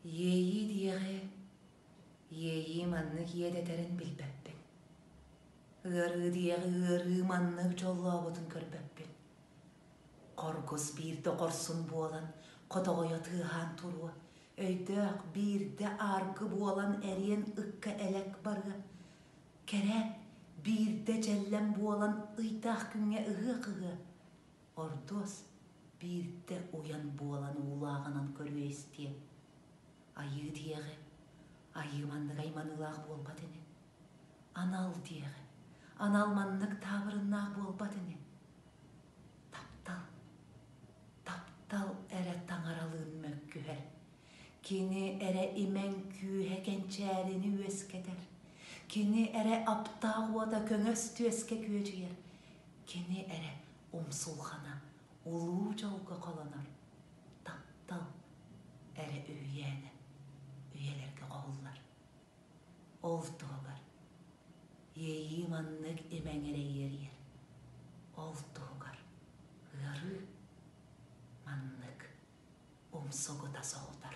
Иэйии диэҕи, иэйии маннык иэдэтэрин билбэппин. Ыарыы диэҕи ыарыы маннык дьоллообутун көрбөппүн. Хоргус биирдэ хорсун буолан, хотоҕойо тыаһаан туруо, өйдөөх биирдэ ааргы буолан эриэн ыкка элэк барыа, кэрэ биирдэ дьэллэм буолан ыйдаах күҥҥэ ыһыах ыһыа, ордуос биирдэ уйан буолан уулааҕынан көрүө истиэ. Айыы диэҕи, айыы маннык айманыылаах буолбат ини. Анал диэҕи, анал маннык таабырыннаах буолбат ини. Таптал, таптал эрэ таҥаралыын мөккүһэр. Кини эрэ имэҥ күүһэ кэнчээрини үөскэтэр. Кини эрэ аптаах уота көҥөс түөскэ күөдьүйэр. Кини эрэ умсулҕана улуу дьолго холонор. Таптал эрэ үһүйээнэ үйэлэргэ хоһуллар. Ол туһугар иэйии маннык имэҥ эрэ иэрийэр. Ол туһугар ыарыы маннык умсугута соһутар.